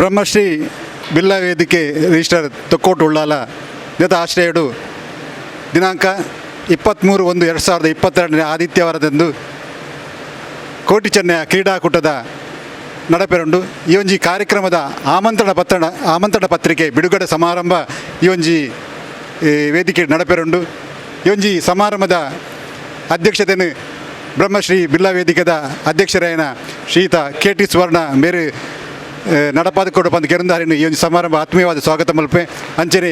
ಬ್ರಹ್ಮಶ್ರೀ ಬಿಲ್ಲ ವೇದಿಕೆ ರಿಜಿಸ್ಟರ್ ತೊಕ್ಕೋಟು ಉಳ್ಳಾಲ ಜೊತೆ ಆಶ್ರಯಡು ದಿನಾಂಕ 23-1-2022ನೇ ಆದಿತ್ಯವಾರದಂದು ಕೋಟಿ ಚೆನ್ನಯ ಕ್ರೀಡಾಕೂಟದ ನಡಪೆರುಂಡು. ಈ ಒಂಜಿ ಕಾರ್ಯಕ್ರಮದ ಆಮಂತ್ರಣ ಪತ್ರಿಕೆ ಬಿಡುಗಡೆ ಸಮಾರಂಭ ಈ ಒಂಜಿ ವೇದಿಕೆ ನಡಪೆರುಂಡು. ಈ ಒಂಜಿ ಸಮಾರಂಭದ ಅಧ್ಯಕ್ಷತೆಯನ್ನು ಬ್ರಹ್ಮಶ್ರೀ ಬಿಲ್ಲ ವೇದಿಕೆದ ಅಧ್ಯಕ್ಷರಾಯನ ಶ್ರೀಯುತ ಕೆ ಟಿ ಸುವರ್ಣ ಮೇರು ನಡಪಾದ ಕೊಡು ಪಂದ್ ಕೆರಂದಾರಿನ ಈ ಒಂದು ಸಮಾರಂಭ ಆತ್ಮೀಯವಾದ ಸ್ವಾಗತ ಮಲ್ಪೆ. ಅಂಚನೆ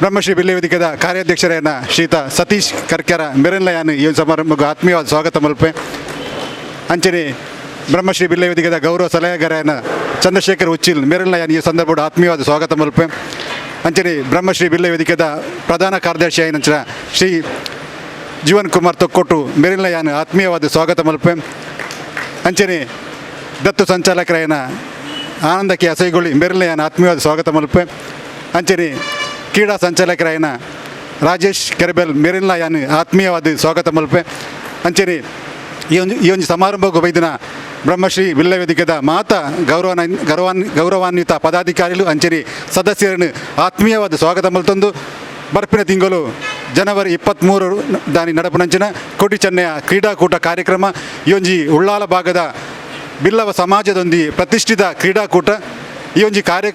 ಬ್ರಹ್ಮಶ್ರೀ ಬಿಲ್ಲ ವೇದಿಕೆದ ಕಾರ್ಯಾಧ್ಯಕ್ಷರಾಯನ ಶ್ರೀಯುತ ಸತೀಶ್ ಕರ್ಕೆರ ಮೆರನ್ಲಯಾನ್ ಈ ಒಂದು ಸಮಾರಂಭಕ್ಕೆ ಆತ್ಮೀಯವಾದ ಸ್ವಾಗತ ಮಲ್ಪೆ. ಅಂಚನೆ ಬ್ರಹ್ಮಶ್ರೀ ಬಿಲ್ಲ ವೇದಿಕೆದ ಗೌರವ ಸಲಹೆಗಾರನ ಚಂದ್ರಶೇಖರ್ ಉಚ್ಚಿಲ್ ಮೆರನ್ಲಯಾನ್ ಈ ಸಂದರ್ಭದ ಆತ್ಮೀಯವಾದ ಸ್ವಾಗತ ಮಲ್ಪೆ. ಅಂಚನೆ ಬ್ರಹ್ಮಶ್ರೀ ಬಿಲ್ಲ ವೇದಿಕೆದ ಪ್ರಧಾನ ಕಾರ್ಯದರ್ಶಿ ಆಯಿನಂಚಿನ ಶ್ರೀ ಜೀವನ್ ಕುಮಾರ್ ತೊಕ್ಕೊಟ್ಟು ಮೆರಿನ್ಲಯಾನ್ ಆತ್ಮೀಯವಾದ ಸ್ವಾಗತ ಮಲ್ಪೆ. ಅಂಚನೆ ದತ್ತು ಸಂಚಾಲಕರಾಯನ ಆನಂದ ಕೆ ಅಸೈಗೊಳ್ಳಿ ಮೆರಿನ್ಲಯಾನ್ ಆತ್ಮೀಯವಾದ ಸ್ವಾಗತ ಮಲ್ಪೆ. ಅಂಚನೆ ಕ್ರೀಡಾ ಸಂಚಾಲಕರಾಯನ ರಾಜೇಶ್ ಕೆರೆಬೆಲ್ ಮೆರಿನ್ಲಯಾನ್ ಆತ್ಮೀಯವಾದ ಸ್ವಾಗತ ಮಲ್ಪೆ. ಅಂಚನೆ ಈ ಒಂದು ಸಮಾರಂಭಕ್ಕೂ ಬೈದಿನ ಬ್ರಹ್ಮಶ್ರೀ ಬಿಲ್ಲ ವೇದಿಕೆದ ಮಾತ ಗೌರವಾನ್ವಿತ ಪದಾಧಿಕಾರಿಗಳು, ಅಂಚನೆ ಸದಸ್ಯರನ್ನು ಆತ್ಮೀಯವಾದ ಸ್ವಾಗತ ಮಲ್ತೊಂದು, ಬರ್ಪಿನ ತಿಂಗಳು ಜನವರಿ 23 ದಾನಿ ನಡಪುನಂಚಿನ ಕೋಟಿ ಚೆನ್ನಯ ಕ್ರೀಡಾಕೂಟ ಕಾರ್ಯಕ್ರಮ ಈ ಒಂಜಿ ಉಳ್ಳಾಲ ಭಾಗದ ಬಿಲ್ಲವ ಸಮಾಜದೊಂದಿ ಪ್ರತಿಷ್ಠಿತ ಕ್ರೀಡಾಕೂಟ. ಈ ಒಂಜಿ ಕಾರ್ಯ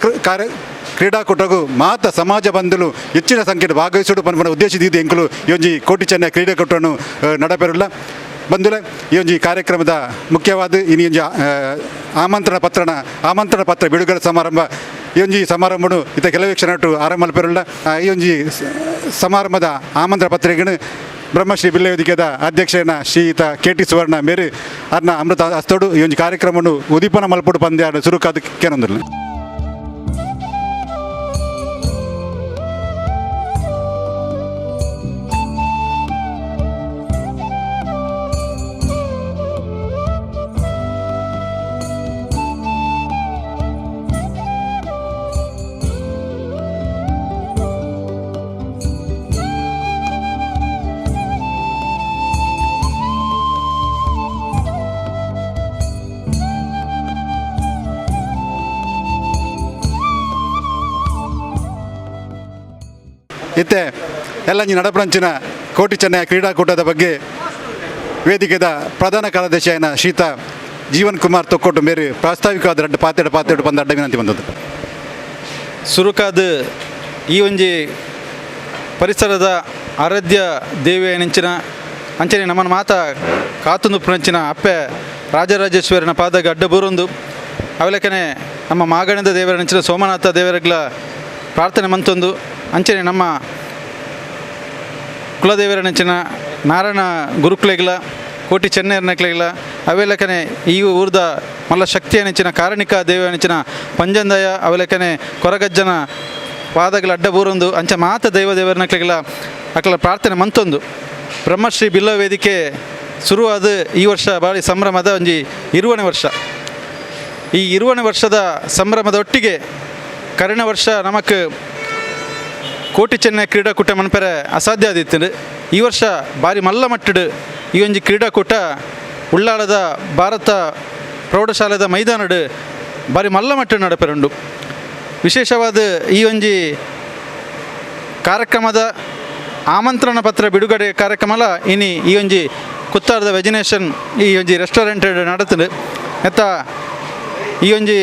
ಕ್ರೀಡಾಕೂಟಗೂ ಮಾತ ಸಮಾಜ ಬಂಧುಲು ಹೆಚ್ಚಿನ ಸಂಖ್ಯೆಯಲ್ಲಿ ಭಾಗವಹಿಸುವುದು ಪನ್ಪುನ ಉದ್ದೇಶದ ಎಂಕುಲು ಈ ಒಂಜಿ ಕೋಟಿ ಚೆನ್ನಯ ಕ್ರೀಡಾಕೂಟವನ್ನು ನಡಪೆರುಲ್ಲ. ಬಂಧುಲೆ, ಈ ಒಂಜಿ ಕಾರ್ಯಕ್ರಮದ ಮುಖ್ಯವಾದ ಇನಿ ಒಂಜಿ ಆಮಂತ್ರಣ ಪತ್ರ ಬಿಡುಗಡೆ ಸಮಾರಂಭ. ಈ ಒಂಜಿ ಸಮಾರಂಭನು ಇತ್ತ ಕೆಲವೇ ಕ್ಷಣಟ್ಟು ಆರಂಭ ಮಲ್ಪೆರುಲ್ಲ. ಈ ಒಂಜಿ ಸಮಾರಂಭದ ಆಮಂತ್ರಣ ಪತ್ರಿಕೆನು ಬ್ರಹ್ಮಶ್ರೀ ಬಿಲ್ಲವೇದಿಕೆದ ಅಧ್ಯಕ್ಷನ ಶ್ರೀಯುತ ಕೆ ಟಿ ಸುವರ್ಣ ಮೇರು ಅರ್ನ ಅಮೃತ ಹಸ್ತೋಡು ಈ ಒಂಜಿ ಕಾರ್ಯಕ್ರಮವನ್ನು ಉದೀಪನ ಮಲ್ಪೊಡು ಪಂದ್ಯ ಸುರುಕಾದ ಕೇನೊಂದುಲ್ಲ. ಇತ್ತೆ ಎಲ್ಲಂಜಿ ನಡಪಂಚಿನ ಕೋಟಿ ಚೆನ್ನಯ ಕ್ರೀಡಾಕೂಟದ ಬಗ್ಗೆ ವೇದಿಕೆದ ಪ್ರಧಾನ ಕಾರ್ಯದರ್ಶಿಯಾಯಿನ ಶ್ರೀತ ಜೀವನ್ ಕುಮಾರ್ ತೊಕ್ಕೊಟ್ಟು ಮೇರು ಪ್ರಾಸ್ತಾವಿಕವಾದ ರಡ್ಡು ಪಾತೆಡು ಪಾತೆಡು ಬಂದ ಅಡ್ಡ ವಿನಂತಿ ಬಂದದ್ದು. ಸುರುಕಾದ ಈ ಒಂಜಿ ಪರಿಸರದ ಆರಾಧ್ಯ ದೇವಿಯ ನೆಂಚಿನ ಅಂಚನೆ ನಮ್ಮನ ಮಾತ ಕಾತುಂದು ಪುನಂಚಿನ ಅಪ್ಪೆ ರಾಜರಾಜೇಶ್ವರನ ಪಾದಗ ಅಡ್ಡ ಬೂರೊಂದು, ಅವಲಕನೆ ನಮ್ಮ ಮಾಗಣದ ದೇವರ ನೆಂಚಿನ ಸೋಮನಾಥ ದೇವರಗ್ಲ ಪ್ರಾರ್ಥನೆ ಮಂತೊಂದು, ಅಂಚನೆ ನಮ್ಮ ಕುಲದೇವರ ನೆಂಚಿನ ನಾರಾಯಣ ಗುರುಕುಲೆಗ್ಲ ಕೋಟಿ ಚೆನ್ನೈರ್ನಕ್ಲೆಗ್ಲ ಅವೆಲಕನೆ ಈ ಊರ್ದ ಮಲ್ಲ ಶಕ್ತಿಯ ನೆಂಚಿನ ಕಾರಣಿಕ ದೇವ ನೆಂಚಿನ ಪಂಜಂದಯ ಅವಲಕನೆ ಕೊರಗಜ್ಜನ ಪಾದಗಳ ಅಡ್ಡ ಬೂರೊಂದು, ಅಂಚ ಮಾತ ದೈವ ದೇವರನಕ್ಲೆಗ್ಲ ಅಕ್ಲ ಪ್ರಾರ್ಥನೆ ಮಂತೊಂದು, ಬ್ರಹ್ಮಶ್ರೀ ಬಿಲ್ಲ ವೇದಿಕೆ ಶುರುವಾದ ಈ ವರ್ಷ ಭಾರಿ ಸಂಭ್ರಮದ ಒಂಜಿ 20ನೇ ವರ್ಷ. ಈ 20ನೇ ವರ್ಷದ ಸಂಭ್ರಮದ ಒಟ್ಟಿಗೆ ಕರಿನ ವರ್ಷ ನಮಕ್ ಕೋಟಿ ಚೆನ್ನೈ ಕ್ರೀಡಾಕೂಟ ಮನ್ಪೆರೆ ಅಸಾಧ್ಯ ಆದಿತ್ತು. ಈ ವರ್ಷ ಭಾರಿ ಮಲ್ಲ ಮಟ್ಟಡ್ ಈ ಒಂಜಿ ಕ್ರೀಡಾಕೂಟ ಉಳ್ಳಾಳದ ಭಾರತ ಪ್ರೌಢಶಾಲೆದ ಮೈದಾನಡ್ ಭಾರಿ ಮಲ್ಲ ಮಟ್ಟಡ್ ನಡಪೆರುಂಡು. ವಿಶೇಷವಾದ ಈ ಒಂಜಿ ಕಾರ್ಯಕ್ರಮದ ಆಮಂತ್ರಣ ಪತ್ರ ಬಿಡುಗಡೆ ಕಾರ್ಯಕ್ರಮಲ ಇನಿ ಈ ಒಂಜಿ ಕುತ್ತಾರದ ವೆಜಿನೇಷನ್ ಈ ಒಂಜಿ ರೆಸ್ಟೋರೆಂಟ್ ನಡತುಂಡು. ಎತ್ತ ಈ ಒಂಜಿ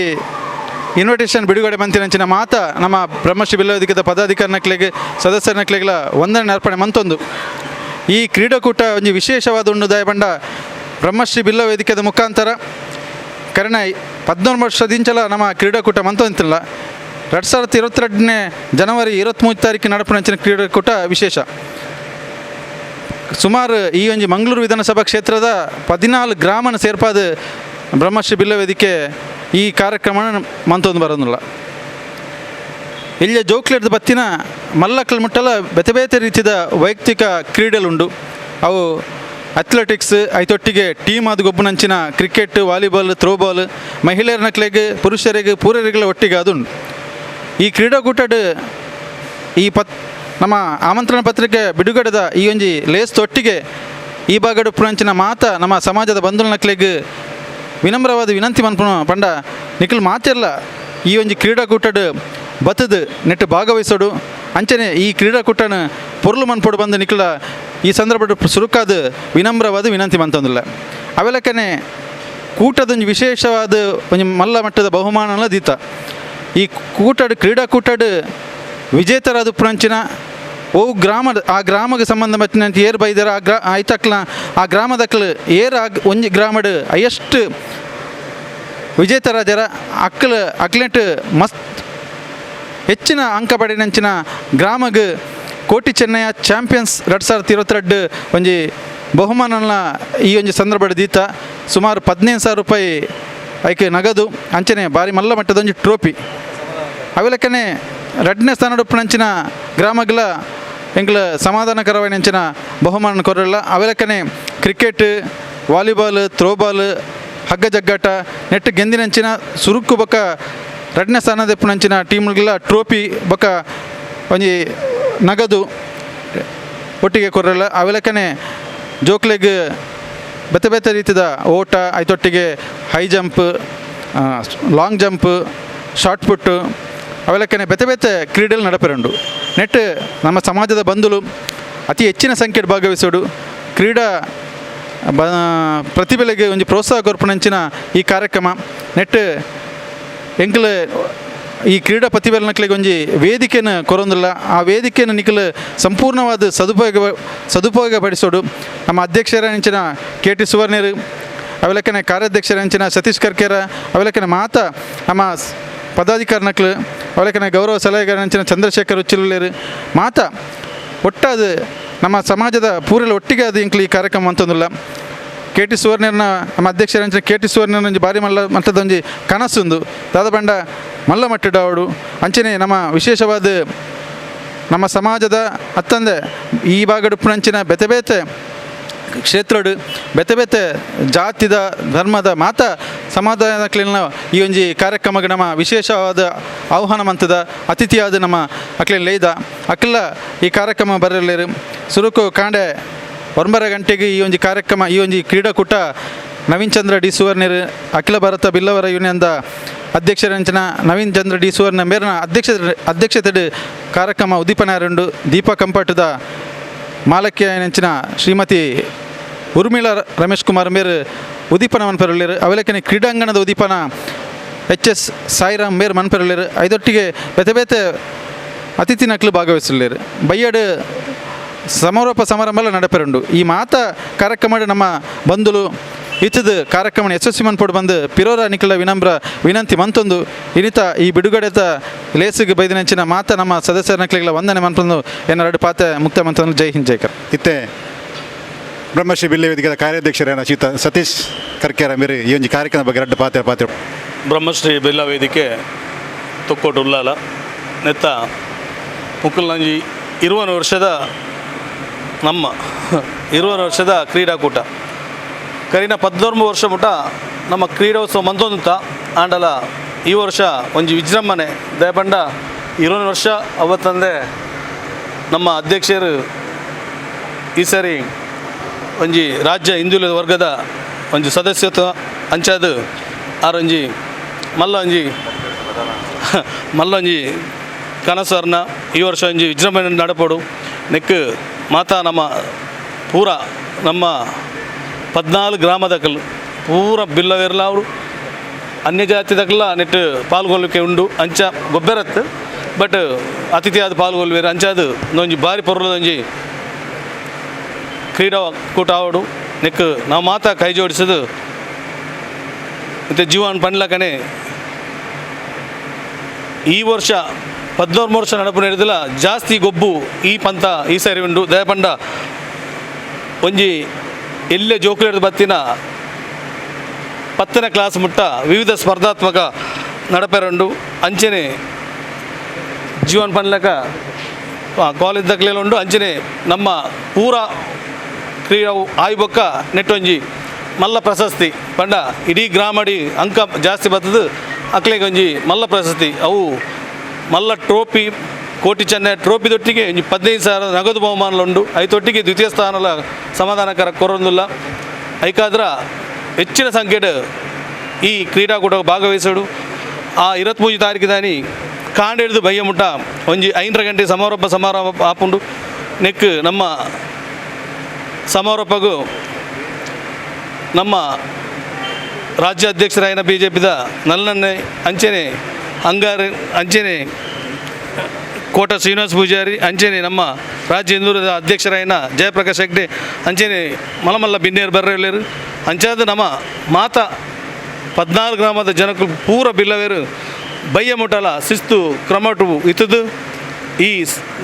ಇನ್ವಿಟೇಷನ್ ಬಿಡುಗಡೆ ಮಂತಿನಂಚಿನ ಮಾತ ನಮ್ಮ ಬ್ರಹ್ಮಶ್ರೀ ಬಿಲ್ಲವೇದಿಕೆದ ಪದಾಧಿಕಾರಿನಕ್ಲೆಗ್ ಸದಸ್ಯರನಕ್ಲೆಗ್ಲ ವಂದನೆ ಅರ್ಪಣೆ ಮಂತೊಂದು, ಈ ಕ್ರೀಡಾಕೂಟ ಒಂಜಿ ವಿಶೇಷವಾದ ಉಂಡು. ದಯಪಂಡ ಬ್ರಹ್ಮಶ್ರೀ ಬಿಲ್ಲ ವೇದಿಕೆದ ಮುಖಾಂತರ ಕರೆನ 14 ವರ್ಷದಿಂಚಲ ನಮ್ಮ ಕ್ರೀಡಾಕೂಟ ಮಂತೊಂತಿಲ್ಲ. 2022ನೇ ಜನವರಿ 23 ತಾರೀಕು ನಡಪುನಂಚಿನ ಕ್ರೀಡಾಕೂಟ ವಿಶೇಷ. ಸುಮಾರು ಈ ಒಂಜಿ ಮಂಗಳೂರು ವಿಧಾನಸಭಾ ಕ್ಷೇತ್ರದ 14 ಗ್ರಾಮನ ಸೇರ್ಪಾದ ಬ್ರಹ್ಮಶ್ರೀ ಬಿಲ್ಲ ವೇದಿಕೆ ಈ ಕಾರ್ಯಕ್ರಮ ಮಂತೊಂದು ಬರೋದಿಲ್ಲ. ಇಲ್ಲಿಯ ಜೋಕ್ಲೆಡ್ದ ಬತ್ತಿನ ಮಲ್ಲಕ್ಲ ಮುಟ್ಟಲ ಬೇತೆ ಬೇತೆ ರೀತಿಯ ವೈಯಕ್ತಿಕ ಕ್ರೀಡೆಲುಂಡು. ಅವು ಅಥ್ಲೆಟಿಕ್ಸ್, ಐತೊಟ್ಟಿಗೆ ಟೀಮ್ ಅದು ಗೊಬ್ಬುನಂಚಿನ ಕ್ರಿಕೆಟ್, ವಾಲಿಬಾಲ್, ಥ್ರೋಬಾಲ್, ಮಹಿಳೆಯರ ಪುರುಷರಿಗೆ ಪೂರರಿಗಳ ಒಟ್ಟಿಗೆ ಅದುಂಡು. ಈ ಕ್ರೀಡಾಕೂಟಡ್ ಈ ನಮ್ಮ ಆಮಂತ್ರಣ ಪತ್ರಿಕೆ ಬಿಡುಗಡೆದ ಈ ಒಂಜಿ ಲೇಸ್ ತೊಟ್ಟಿಗೆ ಈ ಭಾಗಡ್ ಪುನಂಚಿನ ಮಾತ ನಮ್ಮ ಸಮಾಜದ ಬಂಧುನಕ್ಲೆಗ್ ವಿನಮ್ರವಾದ ವಿನಂತಿ ಮನ್ಪುನ ಪಂಡ ನಿಕುಲು ಮಾತೆರ್ಲ ಈ ಒಂಜಿ ಕ್ರೀಡಾಕೂಟಡ್ ಬತ್ತದು ನೆಟ್ಟು ಭಾಗವಹಿಸೋಡು ಅಂಚನೆ ಈ ಕ್ರೀಡಾಕೂಟನ ಪೊರ್ಲು ಮನ್ಪೊಡು ಬಂದು ನಿಕುಲ ಈ ಸಂದರ್ಭಡ್ ಸುರುಕಾದ ವಿನಮ್ರವಾದ ವಿನಂತಿ ಮಂತೊಂದುಲ್ಲ. ಅವೆಲಕ್ಕನೆ ಕೂಟದೊಂಜಿ ವಿಶೇಷವಾದ ಒಂಜಿ ಮಲ್ಲ ಮಟ್ಟದ ಬಹುಮಾನಲ ದೀತ ಈ ಕೂಟಡ್ ಕ್ರೀಡಾಕೂಟಡ್ ವಿಜೇತರಾದ ಪುರಂಚಿನ ಓ ಗ್ರಾಮದ ಆ ಗ್ರಾಮಕ್ಕೆ ಸಂಬಂಧಪಟ್ಟಿನಂತೆ ಏರ್ ಬೈದರ ಆ ಗ್ರಾ ಐತಕ್ಲ ಆ ಗ್ರಾಮದಕ್ಲು ಏರ್ ಆ ಒಂಜಿ ಗ್ರಾಮಡ್ ಹೈಯೆಸ್ಟ್ ವಿಜೇತರಾಜರ ಅಕ್ಲ ಅಕ್ಲೆಟ್ ಮಸ್ತ್ ಹೆಚ್ಚಿನ ಅಂಕ ಪಡೆನಂಚಿನ ಗ್ರಾಮಗ್ ಕೋಟಿ ಚೆನ್ನಯ್ಯ ಚಾಂಪಿಯನ್ಸ್ 2022 ಒಂಜಿ ಬಹುಮಾನನ ಈ ಒಂಜಿ ಸಂದರ್ಭಡ್ ದೀತ ಸುಮಾರು 15,000 ರೂಪಾಯಿ ಐಕೆ ನಗದು ಅಂಚನೆ ಭಾರಿ ಮಲ್ಲ ಮಟ್ಟದ ಒಂಜಿ ಟ್ರೋಫಿ. ಅವೆಲಕ್ಕನೆ ರಡ್ಡನೇ ಸ್ಥಾನಡುಪ್ಪುನಂಚಿನ ಗ್ರಾಮಗಳ ಎಂಕ್ಲ ಸಮಾಧಾನಕರವಾಯಿನಂಚಿನ ಬಹುಮಾನ ಕೊರಲ್ಲ. ಅವೆಲಕ್ಕನೆ cricket, volleyball, throwball, ಹಗ್ಗ ಜಗ್ಗಾಟ ನೆಟ್ ಗೆಂದಿನಂಚಿನ ಸುರುಕು ಬೊಕ್ಕ ರಡ್ಡನೇ ಸ್ಥಾನದೆಪ್ಪುನಂಚಿನ ಟೀಮ್ಗೆಲ್ಲ ಟ್ರೋಫಿ ಬೊಕ್ಕ ಒಂಜಿ ನಗದು ಒಟ್ಟಿಗೆ ಕೊರಲ್ಲ. ಅವೆಲಕ್ಕನೆ ಜೋಕ್ಲೆಗ್ ಬೇತೆ ಬೇತೆ ರೀತಿದ ಓಟ, ಐತೊಟ್ಟಿಗೆ high jump, long jump, shot put ಅವೆಲಕ್ಕನೆ ಬೇತೆ ಬೇತೆ ಕ್ರೀಡೆలు ನಡಪೆರುಂಡು. ನೆಟ್ ನಮ್ಮ ಸಮಾಜದ ಬಂಧುಲು ಅತಿ ಹೆಚ್ಚಿನ ಸಂಖ್ಯೆಡ್ ಭಾಗವಹಿಸೋಡು ಕ್ರೀಡಾ ಪ್ರತಿಭೆಲೆಗೆ ಒಂಜಿ ಪ್ರೋತ್ಸಾಹ ಕೊರ್ಪುನಂಚಿನ ಈ ಕಾರ್ಯಕ್ರಮ. ನೆಟ್ ಎಂಕ್ಲು ಈ ಕ್ರೀಡಾ ಪ್ರತಿಭೆಲನಕ್ಲೆಗ್ ಒಂಜಿ ವೇದಿಕೆನ ಕೊರೊಂದುಲ್ಲ. ಆ ವೇದಿಕೆನ ನಿಕುಲು ಸಂಪೂರ್ಣವಾದ ಸದುಪಯೋಗ ಪಡಿಸೋಡು. ನಮ್ಮ ಅಧ್ಯಕ್ಷರಂಚಿನ ಕೆ ಟಿ ಸುವರ್ಣರು, ಅವೆಲಕ್ಕನೆ ಕಾರ್ಯಾಧ್ಯಕ್ಷರಂಚಿನ ಸತೀಶ್ ಕರ್ಕೇರ, ಅವೆಲಕ್ಕನೆ ಮಾತಾ ನಮ್ಮ ಪದಾಧಿಕಾರಿನಕ್ಲು, ಅವೆಲಕ್ಕನೆ ಗೌರವ ಸಲಹೆಗಾರನಂಚಿನ ಚಂದ್ರಶೇಖರ್ ಉಚ್ಚಿಲೇರು ಮಾತಾ ಒಟ್ಟಾದ ನಮ್ಮ ಸಮಾಜದ ಪೂರೆಲ ಒಟ್ಟಿಗೆ ಅದು ಎಂಕ್ಲು ಈ ಕಾರ್ಯಕ್ರಮ ಅಂತಂದಿಲ್ಲ. ಕೆ ಟಿ ಸುವರ್ಣರ್ನ ನಮ್ಮ ಅಧ್ಯಕ್ಷರಂಚಿನ ಕೆ ಟಿ ಸುವರ್ಣನ ಒಂಜಿ ಭಾರಿ ಮಲ್ಲ ಮಟ್ಟದ ಒಂಜಿ ಕನಸುಂದು ದಾದ ಪಂಡ ಮಲ್ಲ ಮಟ್ಟದ ಅವಡು. ಅಂಚನೆ ನಮ್ಮ ವಿಶೇಷವಾದ ನಮ್ಮ ಸಮಾಜದ ಅತ್ತಂದೆ ಈ ಭಾಗಡ್ ಉಪ್ಪುನಂಚಿನ ಬೇತೆ ಬೇತೆ ಕ್ಷೇತ್ರಡ್ ಬೇತೆ ಬೇತೆ ಜಾತಿದ ಧರ್ಮದ ಮಾತ ಸಮಾಧಾನಕ್ಲೆನ ಈ ಒಂಜಿ ಕಾರ್ಯಕ್ರಮಕ್ಕೆ ನಮ್ಮ ವಿಶೇಷವಾದ ಆಹ್ವಾನ ಮಂತದ ಅತಿಥಿಯಾದ ನಮ್ಮ ಅಕ್ಲೆನ್ ಲೇದ ಅಕ್ಲ ಈ ಕಾರ್ಯಕ್ರಮ ಬರಲೇರು. ಸುರುಕು ಕಾಂಡೆ 9 ಗಂಟೆಗೆ ಈ ಒಂಜಿ ಕಾರ್ಯಕ್ರಮ ಈ ಒಂಜಿ ಕ್ರೀಡಾಕೂಟ ನವೀನ್ ಚಂದ್ರ ಡಿ ಸುವರ್ಣರ್ ಅಖಿಲ ಭಾರತ ಬಿಲ್ಲವರ ಯೂನಿಯನ್ದ ಅಧ್ಯಕ್ಷರಂಚಿನ ನವೀನ್ ಚಂದ್ರ ಡಿ ಸುವರ್ಣ ಮೇರಿನ ಅಧ್ಯಕ್ಷತೆ ಕಾರ್ಯಕ್ರಮ ಉದ್ದೀಪನ ಉಂಡು. ದೀಪಾ ಕಂಪಾಟದ ಮಾಲಕ್ಯ ಶ್ರೀಮತಿ ಉರ್ಮಿಳಾ ರಮೇಶ್ ಕುಮಾರ್ ಮೇರ್ ಉದ್ದೀಪನ ಮನ್ಪೆರುಳ್ಳೇರು. ಅವೆಲಕ್ಕನೆ ಕ್ರೀಡಾಂಗಣದ ಉದ್ದೀಪನ ಎಚ್ ಎಸ್ ಸಾಯಿರಾಮ್ ಮೇರ್ ಮನ್ಪೆರುಳ್ಳೇರು. ಐದೊಟ್ಟಿಗೆ ಬೇತೆ ಬೇತೆ ಅತಿಥಿ ನಕ್ಲು ಭಾಗವಹಿಸಲೇರು. ಬಯ್ಯಡು ಸಮಾರೋಪ ಸಮಾರಂಭ ನಡಪೆರುಂಡು. ಈ ಮಾತ ಕಾರ್ಯಕ್ರಮ ನಮ್ಮ ಬಂಧುಲು ಇತ್ತದ ಕಾರ್ಯಕ್ರಮ ಯಶಸ್ವಿ ಮನ್ಪೊಡು ಬಂದು ಪಿರೋರ ನಿಖಿಲ ವಿನಮ್ರ ವಿನಂತಿ ಮಂತೊಂದು ಇನಿತ ಈ ಬಿಡುಗಡೆತ ಲೇಸಿಗೆ ಬೈದಿನಂಚಿನ ಮಾತ ನಮ್ಮ ಸದಸ್ಯರ ನಕ್ಲಿಗಳ ವಂದನೆ ಮನ್ಪೊಂದು ಎರಡು ಪಾತೆ ಮುಕ್ತ ಮಂತೊಂದು. ಜೈ ಹಿಂದ್, ಜೈಕರ್. ಇತ್ತೆ ಬ್ರಹ್ಮಶ್ರೀ ಬಿಲ್ಲೆ ವೇದಿಕೆದ ಕಾರ್ಯಾಧ್ಯಕ್ಷರೇನ ಶ್ರೀತ ಸತೀಶ್ ಕರ್ಕೇರ ಮೇರೆ ಈ ಒಂಜಿ ಕಾರ್ಯಕ್ರಮ ಬಗ್ಗೆ ರಡ್ಡು ಪಾತೆ ಪಾತೆ. ಬ್ರಹ್ಮಶ್ರೀ ಬಿಲ್ಲ ವೇದಿಕೆ ತೊಕ್ಕೋಟು ಉಲ್ಲಾಲ ನೆತ್ತ ಮುಕ್ಕುಲ್ನಂಜಿ 20 ವರ್ಷದ ನಮ್ಮ 20 ವರ್ಷದ ಕ್ರೀಡಾಕೂಟ ಕರಿನ 13 ವರ್ಷ ಮುಟ ನಮ್ಮ ಕ್ರೀಡೋತ್ಸವ ಮಂತೊಂದುತ್ತ ಆಂಡಲ ಈ ವರ್ಷ ಒಂಜಿ ವಿಜೃಂಭಣೆ ದಯಪಂಡ 20 ವರ್ಷ ಅವತ್ತಂದೆ ನಮ್ಮ ಅಧ್ಯಕ್ಷರು ಈ ಸರಿ ಒಂಜಿ ರಾಜ್ಯ ಹಿಂದುಳಿದ ವರ್ಗದ ಒಂಜಿ ಸದಸ್ಯತ್ವ ಅಂಚಾದ್ ಆರೊಂಜಿ ಮಲ್ಲ ಒಂಜಿ ಮಲ್ಲ ಒಂಜಿ ಕನಸರ್ನ ಈ ವರ್ಷ ಒಂಜಿ ವಿಜೃಂಭಣೆ ನಡಪೊಡು. ನೆಕ್ ಮಾತಾ ನಮ್ಮ ಪೂರ ನಮ್ಮ 14 ಗ್ರಾಮದಕಲ್ ಪೂರ ಬಿಲ್ಲವೆರ್ಲ ಅವರು ಅನ್ಯ ಜಾತಿದಕಲ್ಲ ನೆಟ್ ಪಾಲ್ಗೊಳ್ಳಿಕೆ ಉಂಡು. ಅಂಚ ಗೊಬ್ಬರತ್ ಬಟ್ ಅತಿಥಿಯಾದ ಪಾಲ್ಗೊಳ್ಳುವೇರು. ಅಂಚಾದು ಒಂಜಿ ಬಾರಿ ಪೊರ್ಲದೊಂಜಿ ಕ್ರೀಡಾ ಕೂಟ ಆವಡು. ನೆಕ್ ನಾವು ಮಾತಾ ಕೈ ಜೋಡಿಸೋದು ಮತ್ತು ಜೀವನ ಪಣ್ಲಕನೆ ಈ ವರ್ಷ 13 ವರ್ಷ ನಡಪು ನಡೆದಿಲ್ಲ ಜಾಸ್ತಿ ಗೊಬ್ಬು ಈ ಪಂತ ಈ ಸರಿ ಉಂಡು. ದಯಪಂಡ ಒಂಜಿ ಎಲ್ಲೆ ಜೋಕುಲೆಡ್ದ್ ಬತ್ತಿನ 10ನೇ ಕ್ಲಾಸ್ ಮುಟ್ಟ ವಿವಿಧ ಸ್ಪರ್ಧಾತ್ಮಕ ನಡಪೆರುಂಡು. ಅಂಚನೆ ಜೀವನ್ ಪನ್ಲಕ ಕಾಲೇಜ್ ದಕ್ಲೆಲ ಉಂಡು. ಅಂಚನೆ ನಮ್ಮ ಪೂರ ಕ್ರೀಡಾ ಆಯ್ಬೊಕ್ಕ ನೆಟ್ಟೊಂಜಿ ಮಲ್ಲ ಪ್ರಶಸ್ತಿ ಪಂಡ ಇಡೀ ಗ್ರಾಮಡಿ ಅಂಕ ಜಾಸ್ತಿ ಬರ್ತದೆ ಅಕ್ಲೆಗ್ ಒಂಜಿ ಮಲ್ಲ ಪ್ರಶಸ್ತಿ ಅವು ಮಲ್ಲ ಟ್ರೋಫಿ ಕೋಟಿ ಚೆನ್ನೈ ಟ್ರೋಫಿದೊಟ್ಟಿಗೆ ಒಂಜಿ 15,000 ನಗದು ಬಹುಮಾನಲು ಉಂಡು. ಐತೊಟ್ಟಿಗೆ ದ್ವಿತೀಯ ಸ್ಥಾನಲ ಸಮಾಧಾನಕರ ಕೊರೊಂದುಲ್ಲ. ಐಕಾದ್ರ ಹೆಚ್ಚಿನ ಸಂಖ್ಯೆಡ್ ಈ ಕ್ರೀಡಾಕೂಟ ಭಾಗವಹಿಸೋಡು ಆ 23 ತಾರೀಕು ದಾನಿ ಕಾಂಡೆಡ್ದು ಬಯ್ಯಮುಟ್ಟ ಒಂಜಿ 5 ಗಂಟೆ ಸಮಾರೋಪ ಸಮಾರಂಭ ಆಪುಂಡು ನೆಕ್ ನಮ್ಮ ಸಮಾರೋಪಗೂ ನಮ್ಮ ರಾಜ್ಯಾಧ್ಯಕ್ಷರಾಯನ ಬಿ ಜೆ ಪಿದ ನಲ್ಲನ್ನೆ ಅಂಚೆನೆ ಅಂಗಾರ ಅಂಚೆನೆ ಕೋಟ ಶ್ರೀನಿವಾಸ ಪೂಜಾರಿ ಅಂಚೆನೆ ನಮ್ಮ ರಾಜ್ಯ ಹಿಂದುಳಿದ ಅಧ್ಯಕ್ಷರಾಯನ ಜಯಪ್ರಕಾಶ್ ಹೆಗ್ಡೆ ಅಂಚೆನೆ ಮಲಮಲ್ಲ ಬಿನ್ನೇರು ಬರ್ರೇಲೇರು ಅಂಚಾದ ನಮ್ಮ ಮಾತ 14 ಗ್ರಾಮದ ಜನಕ್ಕೂ ಪೂರ ಬಿಲ್ಲವೇರು ಬಯ್ಯ ಮುಟ್ಟಲ ಶಿಸ್ತು ಕ್ರಮಟು ಇತ್ತದು ಈ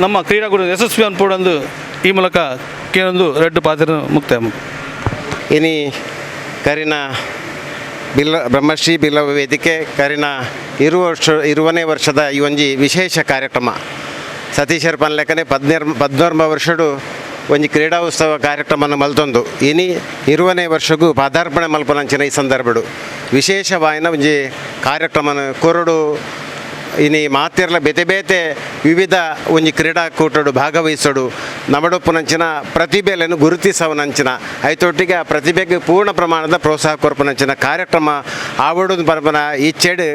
ನಮ್ಮ ಕ್ರೀಡಾಕೂಟ ಯಶಸ್ವಿ ಅನ್ಪೋಡಂದು ಈ ಮೂಲಕ ಕೇಳೊಂದು ರೆಡ್ ಪಾತ್ರ ಮುಕ್ತಾಯ. ಇನಿ ಕರಿನ ಬಿಲ್ಲ ಬ್ರಹ್ಮಶ್ರೀ ಬಿಲ್ಲವ ವೇದಿಕೆ ಕರಿನ 20ನೇ ವರ್ಷದ ಈ ಒಂಜಿ ವಿಶೇಷ ಕಾರ್ಯಕ್ರಮ ಸತೀಶರ್ ಪನ್ಲೆಕ್ಕನೆ 19 ವರ್ಷಡು ಒಂಜಿ ಕ್ರೀಡಾ ಉತ್ಸವ ಕಾರ್ಯಕ್ರಮನ ಮಲ್ತೊಂದು ಇನಿ 20ನೇ ವರ್ಷಗೂ ಪಾದಾರ್ಪಣೆ ಮಲ್ಪನಂಚಿನ ಈ ಸಂದರ್ಭಡು ವಿಶೇಷವಾಯಿನ ಒಂಜಿ ಕಾರ್ಯಕ್ರಮನ ಕೊರಡು ಇನಿ ಮಾತಿರ್ಲ ಬೇತೆ ಬೇತೆ ವಿವಿಧ ಒಂಜಿ ಕ್ರೀಡಾಕೂಟಡು ಭಾಗವಹಿಸೋಡು ನಮಡೊಪ್ಪುನಂಚಿನ ಪ್ರತಿಭೆಯನ್ನು ಗುರುತಿಸವನಂಚಿನ ಐತೊಟ್ಟಿಗೆ ಆ ಪ್ರತಿಭೆಗೆ ಪೂರ್ಣ ಪ್ರಮಾಣದ ಪ್ರೋತ್ಸಾಹ ಕೊರ್ಪುನಂಚಿನ ಕಾರ್ಯಕ್ರಮ ಆವಡು ಪರಪನ ಇಚ್ಛೆಡು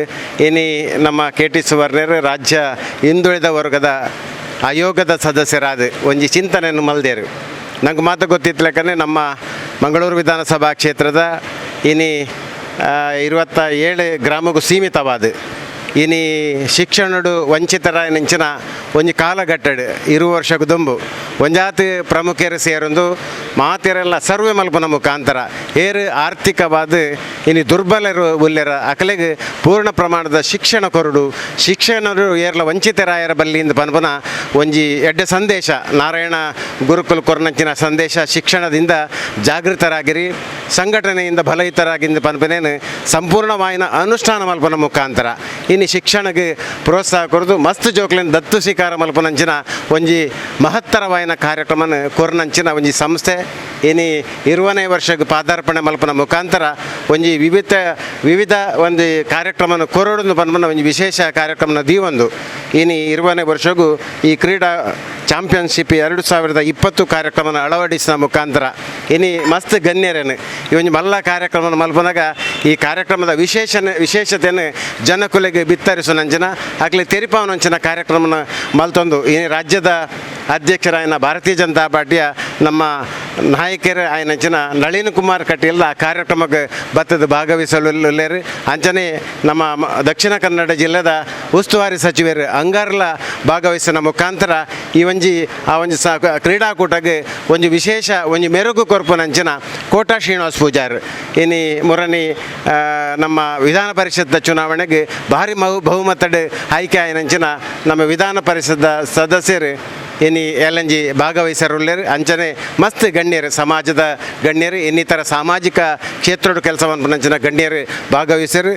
ಇನಿ ನಮ್ಮ ಕೆ ಟಿ ಸುವರ್ಣರು ರಾಜ್ಯ ಹಿಂದುಳಿದ ವರ್ಗದ ಆಯೋಗದ ಸದಸ್ಯರಾದ ಒಂಜಿ ಚಿಂತನೆಯನ್ನು ಮಲ್ದೇರು. ನಂಗೆ ಮಾತು ಗೊತ್ತಿತ್ತಲೆಕ್ಕನೆ ನಮ್ಮ ಮಂಗಳೂರು ವಿಧಾನಸಭಾ ಕ್ಷೇತ್ರದ ಇನಿ 27 ಗ್ರಾಮಕ್ಕೂ ಸೀಮಿತವಾದ ಇನಿ ಶಿಕ್ಷಣಡು ವಂಚಿತರಾಯನಂಚಿನ ಒಂಜಿ ಕಾಲಘಟ್ಟಡು 20 ವರ್ಷಕ್ಕೆ ದುಂಬು ಒಂಜಾತಿ ಪ್ರಮುಖರು ಸೇರೊಂದು ಮಾತೆರೆಲ್ಲ ಸರ್ವೆ ಮಲ್ಪನ ಮುಖಾಂತರ ಏರು ಆರ್ಥಿಕವಾದ ಇನಿ ದುರ್ಬಲರು ಉಲ್ಲೆರ ಅಕಲೆಗೆ ಪೂರ್ಣ ಪ್ರಮಾಣದ ಶಿಕ್ಷಣ ಕೊರಡು ಶಿಕ್ಷಣರು ಏರ್ಲ ವಂಚಿತರಾಯರ ಬಲ್ಲಿಂದ ಪನ್ಪನ ಒಂಜಿ ಎಡ್ಡೆ ಸಂದೇಶ ನಾರಾಯಣ ಗುರುಕುಲ ಕೊರನಂಚಿನ ಸಂದೇಶ ಶಿಕ್ಷಣದಿಂದ ಜಾಗೃತರಾಗಿರಿ ಸಂಘಟನೆಯಿಂದ ಬಲಯುತರಾಗಿಂದ ಪನ್ಪನೇನು ಸಂಪೂರ್ಣವಾಯಿನ ಅನುಷ್ಠಾನ ಮಲ್ಪನ ಮುಖಾಂತರ ಇನಿ ಶಿಕ್ಷಣಕ್ಕೆ ಪ್ರೋತ್ಸಾಹ ಕೊರದು ಮಸ್ತ್ ಜೋಕ್ಲಿನ ದತ್ತು ಸ್ವೀಕಾರ ಮಲ್ಪನಂಚಿನ ಒಂಜಿ ಮಹತ್ತರವಾಯಿನ ಕಾರ್ಯಕ್ರಮನ ಕೊರನಂಚಿನ ಒಂಜಿ ಸಂಸ್ಥೆ ಇನಿ 20ನೇ ವರ್ಷಕ್ಕೆ ಪಾದಾರ್ಪಣೆ ಮಲ್ಪನ ಮುಖಾಂತರ ಒಂಜಿ ವಿವಿಧ ಒಂದು ಕಾರ್ಯಕ್ರಮನ ಕೊರಡು ಪನ್ಪನ ಒಂಜಿ ವಿಶೇಷ ಕಾರ್ಯಕ್ರಮನ ದೀವೊಂದು ಇನಿ 20ನೇ ವರ್ಷಗೂ ಈ ಕ್ರೀಡಾ ಚಾಂಪಿಯನ್ಶಿಪ್ 2020 ಕಾರ್ಯಕ್ರಮನ ಅಳವಡಿಸಿದ ಮುಖಾಂತರ ಇನಿ ಮಸ್ತ್ ಗಣ್ಯರೇನು ಈ ಒಂಜಿ ಮಲ್ಲ ಕಾರ್ಯಕ್ರಮನ ಮಲ್ಪನಾಗ ಈ ಕಾರ್ಯಕ್ರಮದ ವಿಶೇಷತೆಯನ್ನು ಜನಕುಲೆಗೆ ಬಿತ್ತರಿಸುವಂಚಿನ ಆಗಲಿ ತೆರಿಪಾವನಂಚಿನ ಕಾರ್ಯಕ್ರಮನ ಮಲ್ತೊಂದು ಈ ರಾಜ್ಯದ ಅಧ್ಯಕ್ಷರಾಯನ ಭಾರತೀಯ ಜನತಾ ಪಾರ್ಟಿಯ ನಮ್ಮ ನಾಯಕರ ಆಯನಂಚಿನ ನಳಿನ್ ಕುಮಾರ್ ಕಟೀಲ್ ಆ ಕಾರ್ಯಕ್ರಮಕ್ಕೆ ಬತ್ತದ ಭಾಗವಹಿಸಲು ಅಂಚನೆ ನಮ್ಮ ದಕ್ಷಿಣ ಕನ್ನಡ ಜಿಲ್ಲೆದ ಉಸ್ತುವಾರಿ ಸಚಿವರು ಅಂಗಾರ್ಲ ಭಾಗವಹಿಸಿನ ಮುಖಾಂತರ ಈ ಒಂಜಿ ಆ ಒಂಜಿ ಕ್ರೀಡಾಕೂಟಕ್ಕೆ ಒಂಜಿ ವಿಶೇಷ ಒಂಜಿ ಮೆರುಗು ಕೊರ್ಪುನಂಚಿನ ಕೋಟಾ ಶ್ರೀನಿವಾಸ ಪೂಜಾರ್ ಇನಿ ಮುರನಿ ನಮ್ಮ ವಿಧಾನ ಪರಿಷತ್ ಚುನಾವಣೆಗೆ ಭಾರಿ ಬಹುಮತದ ಆಯ್ಕೆ ಆಯನಂಚಿನ ನಮ್ಮ ವಿಧಾನ ಪರಿಷತ್ ಸದಸ್ಯರು ಇನಿ ಎಲ್.ಎನ್.ಜಿ ಭಾಗವಹಿಸರುಳ್ಳೇರು ಅಂಚನೆ ಮಸ್ತ್ ಗಣ್ಯರು ಸಮಾಜದ ಗಣ್ಯರು ಇನ್ನಿತರ ಸಾಮಾಜಿಕ ಕ್ಷೇತ್ರದ ಕೆಲಸವನ್ನು ಗಣ್ಯರು ಭಾಗವಹಿಸರು.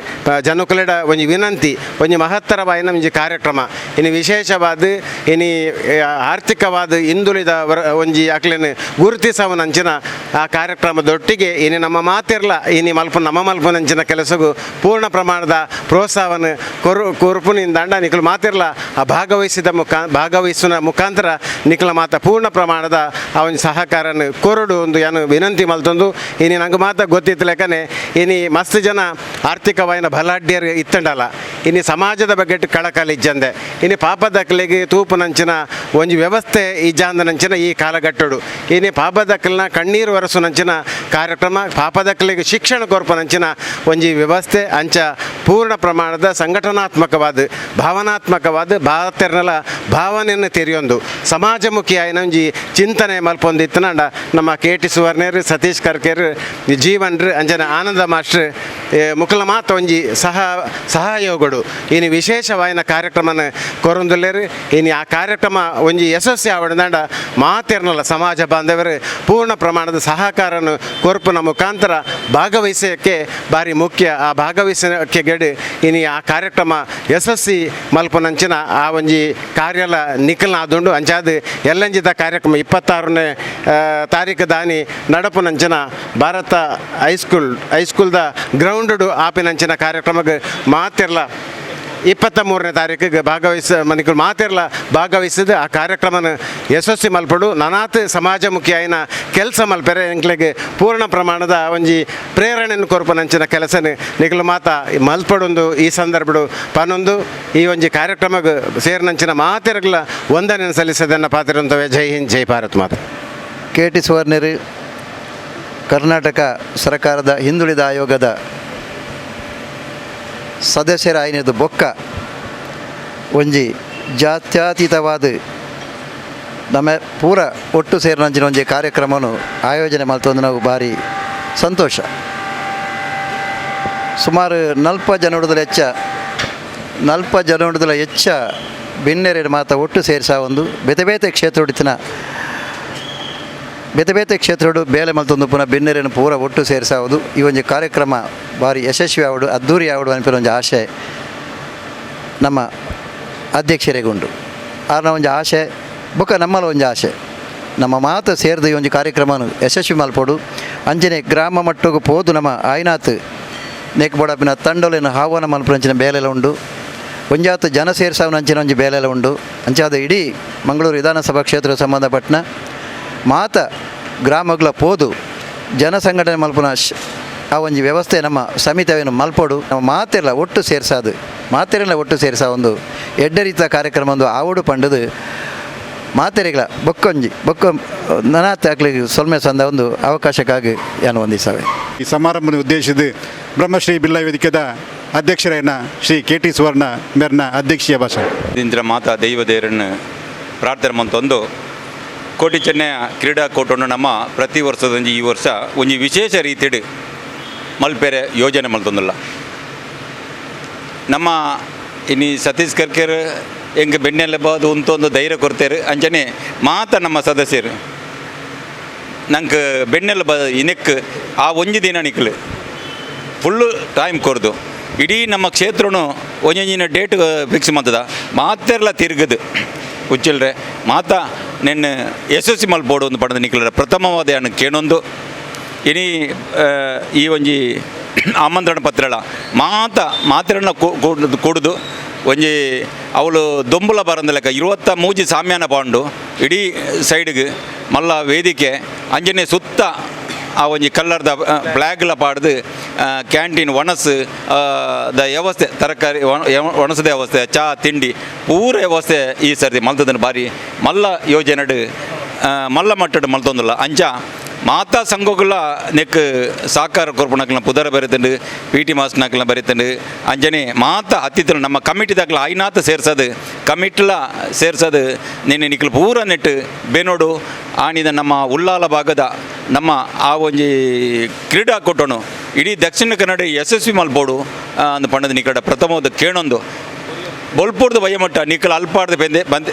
ಜನಕುಲೆಡ ಒಂಜಿ ವಿನಂತಿ ಒಂಜಿ ಮಹತ್ತರವಾಯಿನ ಒಂಜಿ ಕಾರ್ಯಕ್ರಮ ಇನಿ ವಿಶೇಷವಾದ ಇನಿ ಆರ್ಥಿಕವಾದ ಹಿಂದುಳಿದ ಒಂಜಿ ಅಕ್ಲೆನ್ ಗುರುತಿಸವನಂಚಿನ ಆ ಕಾರ್ಯಕ್ರಮದೊಟ್ಟಿಗೆ ಇನಿ ನಮ್ಮ ಮಾತಿರ್ಲ ಇನಿ ಮಲ್ಪ ನಮ್ಮ ಮಲ್ಪನಂಚಿನ ಕೆಲಸಗೂ ಪೂರ್ಣ ಪ್ರಮಾಣದ ಪ್ರೋತ್ಸಾಹವನ್ನು ಕೊರುಪುನಿಂದಾಂಡ ನಿಖಲು ಮಾತಿರ್ಲ ಆ ಭಾಗವಹಿಸುವ ಮುಖಾಂತರ ನಿಖಲ ಮಾತ ಪೂರ್ಣ ಪ್ರಮಾಣದ ಆ ಒಂದು ಸಹಕಾರನ ಕೊರಡು ಒಂದು ಏನು ವಿನಂತಿ ಮಲ್ತೊಂದು ಇನಿ ನಂಗೆ ಮಾತ ಗೊತ್ತಿತ್ತು ಲೆಕ್ಕನೆ ಇನಿ ಮಸ್ತ್ ಜನ ಆರ್ಥಿಕವಾಯಿನ ಬಲಾಢ್ಯರು ಇತ್ತಂಡಲ್ಲ ಇನಿ ಸಮಾಜದ ಬಗ್ಗೆ ಕಳಕಲಿ ಇಜ್ಜಂದೆ ಇನಿ ಪಾಪದಕ್ಕಲಿಗೆ ತೂಪುನಂಚಿನ ಒಂಜಿ ವ್ಯವಸ್ಥೆ ಇಜ್ಜಾಂದನಂಚಿನ ಈ ಕಾಲಘಟ್ಟಡು ಇನಿ ಪಾಪದಕ್ಕಲ್ನ ಕಣ್ಣೀರು ಒರೆಸುನಂಚಿನ ಕಾರ್ಯಕ್ರಮ ಪಾಪದಕ್ಕಲಿಗೆ ಶಿಕ್ಷಣ ಕೊರ್ಪುನಂಚಿನ ಒಂಜಿ ವ್ಯವಸ್ಥೆ ಅಂಚ ಪೂರ್ಣ ಪ್ರಮಾಣದ ಸಂಘಟನಾತ್ಮಕವಾದ ಭಾವನಾತ್ಮಕವಾದ ಭಾರತೀಯರನ್ನೆಲ್ಲ ಭಾವನೆಯನ್ನು ತೆರೆಯೊಂದು ಸಮಾಜಮುಖಿ ಆಯ್ನ ಒಂಜಿ ಚಿಂತನೆ ಮಲ್ಪೊಂದಿತ್ತನಂಡ ನಮ್ಮ ಕೆ ಟಿ ಸುವರ್ಣೇರು ಸತೀಶ್ ಕರ್ಕೇರ್ ಜೀವನ್ರು ಅಂಜನ ಆನಂದ ಮಾಸ್ಟ್ರ್ ಮುಕಲ ಮಾತ ಒಂಜಿ ಸಹಯೋಗಡು ಇನಿ ವಿಶೇಷವಾಯಿನ ಕಾರ್ಯಕ್ರಮನ ಕೊರೊಂದುಲ್ಲೇರು ಇನಿ ಆ ಕಾರ್ಯಕ್ರಮ ಒಂಜಿ ಯಶಸ್ವಿ ಆವಡದಾಂಡ ಮಾತೇರ್ನಲ್ಲ ಸಮಾಜ ಬಾಂಧವರು ಪೂರ್ಣ ಪ್ರಮಾಣದ ಸಹಕಾರನ ಕೊರ್ಪುನ ಮುಖಾಂತರ ಭಾಗವಹಿಸೋಕ್ಕೆ ಭಾರಿ ಮುಖ್ಯ. ಆ ಭಾಗವಹಿಸೋಕ್ಕೆ ಗೆಡು ಇನಿ ಆ ಕಾರ್ಯಕ್ರಮ ಯಶಸ್ವಿ ಮಲ್ಪನಂಚಿನ ಆ ಒಂಜಿ ಕಾರ್ಯಲ ನಿಖಲ್ನ ಆದುಂಡು ಅಂಚಾದ ಎಲ್ಲಂಜಿದ ಕಾರ್ಯಕ್ರಮ 26ನೇ ತಾರೀಕು ದಾನಿ ನಡಪುನಂಚಿನ ಭಾರತ ಹೈಸ್ಕೂಲ್ದ ಗ್ರೌಂಡ್ ಆಪಿನಂಚಿನ ಕಾರ್ಯಕ್ರಮಕ್ಕೆ ಮಾತಿರ್ಲ 23ನೇ ತಾರೀಕಿಗೆ ಭಾಗವಹಿಸ ಮನಿಕುಲು ಮಾತೆರ್ಲ ಭಾಗವಹಿಸಿದ ಆ ಕಾರ್ಯಕ್ರಮನ ಯಶಸ್ವಿ ಮಲ್ಪಡು ನನಾತ್ ಸಮಾಜಮುಖಿ ಆಯಿನ ಕೆಲಸ ಮಲ್ಪೆರೆ ಎಂಕ್ಲೆಗ್ ಪೂರ್ಣ ಪ್ರಮಾಣದ ಒಂಜಿ ಪ್ರೇರಣೆಯನ್ನು ಕೊರ್ಪನಂಚಿನ ಕೆಲಸನ ನಿಕಲು ಮಾತ ಮಲ್ಪಡೊಂದು ಈ ಸಂದರ್ಭಡು ಪನೊಂದು ಈ ಒಂಜಿ ಕಾರ್ಯಕ್ರಮಗ್ ಸೇರಿನಂಚಿನ ಮಾತೆರ್ಗ್ಲ ವಂದನೆ ಸಲ್ಲಿಸದನ್ನ ಪಾತಿರಂತವೆ. ಜೈ ಹಿಂದ್, ಜೈ ಭಾರತ್ ಮಾತಾ. ಕೆ ಟಿ ಸುವರ್ಣರು ಕರ್ನಾಟಕ ಸರ್ಕಾರದ ಹಿಂದುಳಿದ ಆಯೋಗದ ಸದಸ್ಯರಾಯಿನದು ಬೊಕ್ಕ ಒಂಜಿ ಜಾತ್ಯತೀತವಾದ ನಮ್ಮ ಪೂರ ಒಟ್ಟು ಸೇರಿನಂಚಿನ ಒಂಜಿ ಕಾರ್ಯಕ್ರಮವನ್ನು ಆಯೋಜನೆ ಮಲ್ತೊಂದು ನಾವು ಭಾರಿ ಸಂತೋಷ. ಸುಮಾರು 40 ಜನೊಡುದಲ ಹೆಚ್ಚ ಬಿನ್ನೆರೆ ಮಾತ ಒಟ್ಟು ಸೇರಿಸ ಒಂದು ಬೇತೆ ಬೇತೆ ಕ್ಷೇತ್ರಡಿತಿನ ಬೇತೆ ಬೇತೆ ಕ್ಷೇತ್ರಡು ಬೇಲೆ ಮಲ್ತೊಂದು ಪುನಃ ಬಿನ್ನೆರೆನು ಪೂರ ಒಟ್ಟು ಸೇರಿಸಾವುದು. ಈ ಒಂಜಿ ಕಾರ್ಯಕ್ರಮ ಭಾರಿ ಯಶಸ್ವಿ ಆವಡು, ಅದ್ಧೂರಿ ಆವಡು ಅನ್ಪಿನ ಒಂಜಿ ಆಶೆ ನಮ್ಮ ಅಧ್ಯಕ್ಷರಿಗುಂಡು. ಆರ್ನ ಒಂಜಿ ಆಶೆ ಬೊಕ್ಕ ನಮ್ಮಲ ಒಂಜಿ ಆಶೆ, ನಮ್ಮ ಮಾತು ಸೇರಿದ ಈ ಒಂಜಿ ಕಾರ್ಯಕ್ರಮನು ಯಶಸ್ವಿ ಮಲ್ಪೊಡು. ಅಂಚನೆ ಗ್ರಾಮ ಮಟ್ಟకు ಪೋದು ನಮ್ಮ ಆಯ್ನಾತ್ ನೆಕ್ ಬೋಡಪಿನ ತಂಡೊಲೆನ ಆಹ್ವಾನ ಮಲ್ಪುನಂಚಿನ ಬೇಲೆಲ ಉಂಡು. ಒಂಜಾತ್ ಜನ ಸೇರ್ಸಾವನಂಚಿನ ಒಂಜಿ ಬೇಲೆಲ ಉಂಡು. ಅಂಚಾದ ಇಡೀ ಮಂಗಳೂರು ವಿಧಾನಸಭಾ ಕ್ಷೇತ್ರ ಸಂಬಂಧಪಟ್ಟನ ಮಾತ ಗ್ರಾಮಗಳ ಪೋದು ಜನ ಸಂಘಟನೆ ಮಲ್ಪುನ ಆ ಒಂಜಿ ವ್ಯವಸ್ಥೆ ನಮ್ಮ ಸಮಿತಿಯನ್ನು ಮಲ್ಪೊಡು. ನಮ್ಮ ಮಾತೆಲ್ಲ ಒಟ್ಟು ಸೇರ್ಸಾದು, ಮಾತೆರೆಲ್ಲ ಒಟ್ಟು ಸೇರ್ಸ ಒಂದು ಎಡ್ಡೆ ರೀತಿಯ ಕಾರ್ಯಕ್ರಮ ಒಂದು ಆವಡು ಪಂಡದು ಮಾತೆರೆಗಳ ಬೊಕ್ಕೊಂಜಿ ಬೊಕ್ಕ ನನಾತ್ ಅಕ್ಲಿಗೆ ಸೊಲ್ಮೆ ಸಂದ ಒಂದು ಅವಕಾಶಕ್ಕಾಗಿ ಯಾನು ವಂದಿಸವೆ. ಈ ಸಮಾರಂಭದ ಉದ್ದೇಶಿಸಿದ ಬ್ರಹ್ಮಶ್ರೀ ಬಿಲ್ಲ ವೇದಿಕೆದ ಅಧ್ಯಕ್ಷರಾಯನ ಶ್ರೀ ಕೆ ಟಿ ಸುವರ್ಣ ಮೇರ್ನ ಅಧ್ಯಕ್ಷೀಯ ಭಾಷಣ. ಇಂದ್ರ ಮಾತಾ ದೈವದೇರನ್ನು ಪ್ರಾರ್ಥನೆ ಮಂತೊಂದು ಕೋಟಿ ಚೆನ್ನಯ ಕ್ರೀಡಾಕೂಟವನ್ನು ನಮ್ಮ ಪ್ರತಿ ವರ್ಷದೊಂಜಿ ಈ ವರ್ಷ ಒಂಜಿ ವಿಶೇಷ ರೀತಿಡ್ ಮಲ್ಪೆರೆ ಯೋಜನೆ ಮಲ್ತೊಂದುಲ್ಲ. ನಮ್ಮ ಇನಿ ಸತೀಶ್ ಕರ್ಕೆರ್ ಎಂಕ್ ಬೆನ್ನೆಲ್ಲ ಬಾದು ಉಂತೊಂದು ಧೈರ್ಯ ಕೊಡ್ತೇರು. ಅಂಚನೆ ಮಾತ ನಮ್ಮ ಸದಸ್ಯರು ನಂಗೆ ಬೆನ್ನೆಲ್ಲ ಬ ಇನೆಕ್ ಆ ಒಂಜಿ ದಿನ ನಿಕ್ಲು ಫುಲ್ಲು ಟೈಮ್ ಕೊರ್ದು ಇಡೀ ನಮ್ಮ ಕ್ಷೇತ್ರನು ಒಂಜೊಂಜಿನ ಡೇಟ್ ಫಿಕ್ಸ್ ಮಾಡ್ತದ ಮಾತೆರ್ಲ ತಿರುಗದು ಉಚ್ಚಿಲ್ರೆ ಮಾತ ನಿನ್ನ ಯಶಸ್ವಿ ಮಲ್ಪೋಡು ಒಂದು ಪಡೆದ ನಿಕ್ಲರ ಪ್ರಥಮವಾದ ಯಾನ್ ಕೇಣೊಂದು. ಇನಿ ಈ ಒಂಜಿ ಆಮಂತ್ರಣ ಪತ್ರಲ ಮಾತ ಮಾತೆರನ್ನ ಕೂಡುದು ಒಂಜಿ ಅವಳು ದೊಂಬುಲ ಬರಂದ ಲೆಕ್ಕ 23 ಸಾಮ್ಯಾನ ಪಾಂಡು ಇಡೀ ಸೈಡ್ಗೆ ಮಲ್ಲ ವೇದಿಕೆ ಅಂಜನೆ ಸುತ್ತ ಆ ಒಂಜಿ ಕಲ್ಲರ್ದ ಫ್ಲ್ಯಾಗ್ಲ ಪಾಡ್ದು ಕ್ಯಾಂಟೀನ್ ಒಣಸು the ವ್ಯವಸ್ಥೆ, ತರಕಾರಿ ಒಣಸದ ವ್ಯವಸ್ಥೆ, ಚಾ ತಿಂಡಿ ಪೂರ ವ್ಯವಸ್ಥೆ ಈ ಸರ್ತಿ ಮಲ್ತದನ್ನು ಬಾರಿ ಮಲ್ಲ ಯೋಜನೆಡ್ ಮಲ್ಲ ಮಟ್ಟಡ್ ಮಲ್ತೊಂದುಲ್ಲ. ಅಂಚ ಮಾತಾ ಸಂಘಗಳ ನೆಕ್ ಸಾಕಾರ ಕೊರ್ಪುನಕ್ಲೆನ ಪುದರ ಬರೆತಂಡು, ಪಿ ಟಿ ಮಾಸ್ನಕ್ಲೆನ ಬರೆತಂಡು. ಅಂಚನೆ ಮಾತ ಅತಿಥಿಲು ನಮ್ಮ ಕಮಿಟಿದಾಕ್ಲ ಐನಾತ ಸೇರ್ಸದು, ಕಮಿಟಿಲ ಸೇರ್ಸದು ನಿನ್ನೆ ನಿಕ್ಲು ಪೂರ ನೆಟ್ಟು ಬೆನೋಡು. ಆನಿದ ನಮ್ಮ ಉಲ್ಲಾಲ ಭಾಗದ ನಮ್ಮ ಆ ಒಂಜಿ ಕ್ರೀಡಾಕೂಟನು ಇಡೀ ದಕ್ಷಿಣ ಕನ್ನಡ ಯಶಸ್ವಿ ಮಲ್ಪೋಡು ಅಂದ್ ಪಂಡದ ನಿಕಡ ಪ್ರಥಮವಾದ ಕೇಣೊಂದು. ಬೊಲ್ಪುರ್ದು ವಯಮಟ್ಟ ನಿಕಲ ಅಲ್ಪಾಡ್ದು ಬೆಂದೆ ಬಂದ್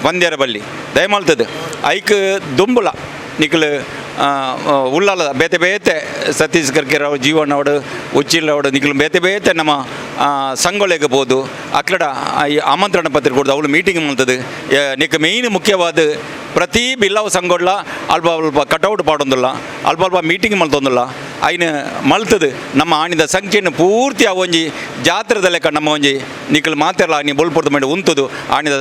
ಪಂದ್ಯರ ಬಲ್ಲಿ ದಯಮಾಲ್ತದೆ. ಐಕ್ ದುಂಬುಲ ನಿಕಲ್ ಉಳ್ಳಾಲ ಬೇತೆ ಬೇತೆ ಸತೀಶ್ ಕರ್ಕೆರ್ ಅವು, ಜೀವನ್ ಅವಡು, ಉಚ್ಚಿಲ್ ಅವಡು, ನಿಕಲ್ ಬೇತೆ ಬೇತೆ ನಮ್ಮ ಸಂಗೊಲೆಗೆ ಪೋದು ಅಕ್ಲಡ ಈ ಆಮಂತ್ರಣ ಪತ್ರಿಕೆ ಕೊಡ್ದು ಅವಳು ಮೀಟಿಂಗ್ ಮಲ್ತದೆ. ನಿಕ್ ಮೇಯ್ನ್ ಮುಖ್ಯವಾದ ಪ್ರತಿ ಬಿಲ್ಲವ ಸಂಗೊಡ್ಲ ಅಲ್ಪ ಅಲ್ಪ ಕಟೌಟ್ ಪಾಡೊಂದುಲ್ಲ, ಅಲ್ಪ ಅಲ್ಪ ಮೀಟಿಂಗ್ ಮಲ್ತೊಂದುಲ್ಲ. ಐನ ಮಲ್ತದು ನಮ್ಮ ಆಣಿದ ಸಂಖ್ಯೆಯನ್ನು ಪೂರ್ತಿ ಆ ಒಂಜಿ ಜಾತ್ರೆದ ಲೆಕ್ಕ ನಮ್ಮ ಒಂಜಿ ನಿಕಲ್ ಮಾತೆರ್ಲ ನೀ ಬೊಲ್ಪುರ್ದು ಮಾಡಿ ಉಂತುದು ಆಣಿದ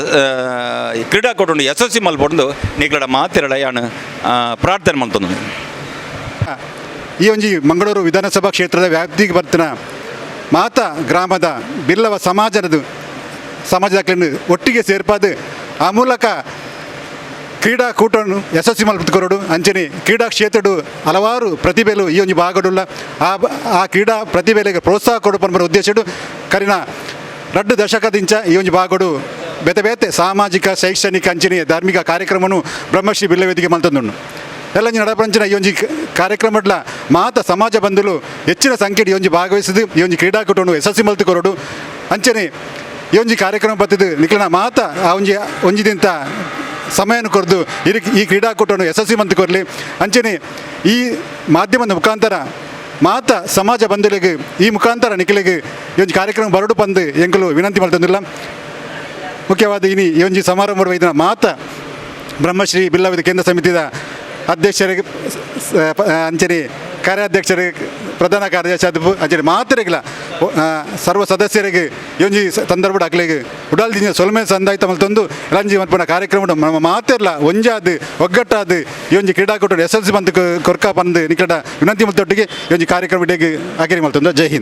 ಕ್ರೀಡಾಕೂಟನು ಯಶಸ್ವಿ ಮಲ್ಪೊಂದು ನಿಕಲಡ ಮಾತೆರಳ ಯಾನು ಪ್ರಾರ್ಥನೆ ಮಲ್ತೊಂದು. ಈ ಒಂಜಿ ಮಂಗಳೂರು ವಿಧಾನಸಭಾ ಕ್ಷೇತ್ರದ ವ್ಯಾಪ್ತಿಗೆ ಬರ್ತಿನ ಮಾತ ಗ್ರಾಮದ ಬಿಲ್ಲವ ಸಮಾಜದ ಸಮಾಜದಾಕ್ಲೆನ್ ಒಟ್ಟಿಗೆ ಸೇರ್ಪಾದು ಆ ಮೂಲಕ ಕ್ರೀಡಾಕೂಟವನ್ನು ಯಶಸ್ವಿ ಮಲ್ಪುಕೊರಡು. ಅಂಚನೆ ಕ್ರೀಡಾ ಕ್ಷೇತ್ರಡು ಹಲವಾರು ಪ್ರತಿಭೆಲು ಈ ಒಂಜಿ ಭಾಗಡುಲ್ಲ. ಆ ಆ ಕ್ರೀಡಾ ಪ್ರತಿಭೆಲೆಗೆ ಪ್ರೋತ್ಸಾಹ ಕೊಡು ಪನ್ಪುನ ಉದ್ದೇಶಡು ಕರಿನ 2 ದಶಕದಿಂಚ ಈ ಒಂಜಿ ಭಾಗಡು ಬೇತೆ ಬೇತೆ ಸಾಮಾಜಿಕ, ಶೈಕ್ಷಣಿಕ ಅಂಚನೆ ಧಾರ್ಮಿಕ ಕಾರ್ಯಕ್ರಮನು ಬ್ರಹ್ಮಶ್ರೀ ಬಿಲ್ಲವೇದಿಕೆ ಮಲ್ತೊಂದುಂಡು. ಎಲ್ಲ ನಡಪಂಚಿನ ಈ ಒಂಜಿ ಕಾರ್ಯಕ್ರಮಡ್ಲ ಮಾತ ಸಮಾಜ ಬಂಧುಲು ಹೆಚ್ಚಿನ ಸಂಖ್ಯೆಡ್ ಈ ಒಂಜಿ ಭಾಗವಹಿಸಿದು ಈ ಒಂಜಿ ಕ್ರೀಡಾಕೂಟವನ್ನು ಯಶಸ್ವಿ ಮಲ್ತು ಕೊರಡು. ಅಂಚನೆ ಈ ಒಂಜಿ ಕಾರ್ಯಕ್ರಮ ಬತ್ತಿದ್ದು ನಿಕ್ಲನ ಮಾತ ಆ ಒಂಜಿ ಒಂಜಿ ದಿಂತ ಸಮಯನ ಕೊರ್ದು ಈ ಕ್ರೀಡಾಕೂಟವನ್ನು ಯಶಸ್ವಿ ಮಲ್ತು ಕೊರಲಿ. ಅಂಚನೆ ಈ ಮಾಧ್ಯಮದ ಮುಖಾಂತರ ಮಾತ ಸಮಾಜ ಬಂಧುಲಿಗೆ ಈ ಮುಖಾಂತರ ನಿಖಲಿಗೆ ಈ ಒಂಜಿ ಕಾರ್ಯಕ್ರಮ ಬರಡು ಪಂದು ಎಂಕುಲು ವಿನಂತಿ ಮಲ್ತೊಂದುಲ್ಲ. ಮುಖ್ಯವಾದ ಇನಿ ಈ ಒಂಜಿ ಸಮಾರಂಭ ಇದನ್ನ ಮಾತ ಬ್ರಹ್ಮಶ್ರೀ ಬಿಲ್ಲವಿದ ಕೇಂದ್ರ ಸಮಿತಿದ ಅಧ್ಯಕ್ಷರಿಗೆ ಅಂಚನೆ ಕಾರ್ಯಾಧ್ಯಕ್ಷರಿಗೆ ಪ್ರಧಾನ ಕಾರ್ಯದರ್ಶಿ ಆದಿಪ್ಪು. ಅಂಚನೆ ಮಾತೆರೆಗ್ಲ ಸರ್ವ ಸದಸ್ಯರಿಗೆ ಒಂಜಿ ಸಂದರ್ಭಡ್ ಅಕ್ಲೆಗ್ ಉಡಲ್ ದಿಂಜಿನ ಸೊಲ್ಮೆ ಸಂದಾಯ್ತ ಮಲ್ತೊಂದು ರಂಜಿ ಮಲ್ಪುನ ಕಾರ್ಯಕ್ರಮ ನಮ್ಮ ಮಾತೆರ್ಲ ಒಂಜಾದ್ ಒಗ್ಗಟ್ಟಾದ್ ಈ ಒಂಜಿ ಕ್ರೀಡಾಕೂಟ ಎಸ್ ಎಲ್ ಸಿ ಬಂದು ಕೊರ್ಕ ಪಂದ್ ನಿಕಡ ವಿನಂತಿ ಮಲ್ತೊಟ್ಟಿಗೆ ಈ ಒಂಜಿ ಕಾರ್ಯಕ್ರಮ ಇಡೆಗ್ ಅಕೇರಿ ಮಲ್ತೊಂದು. ಜೈ ಹಿಂದ್.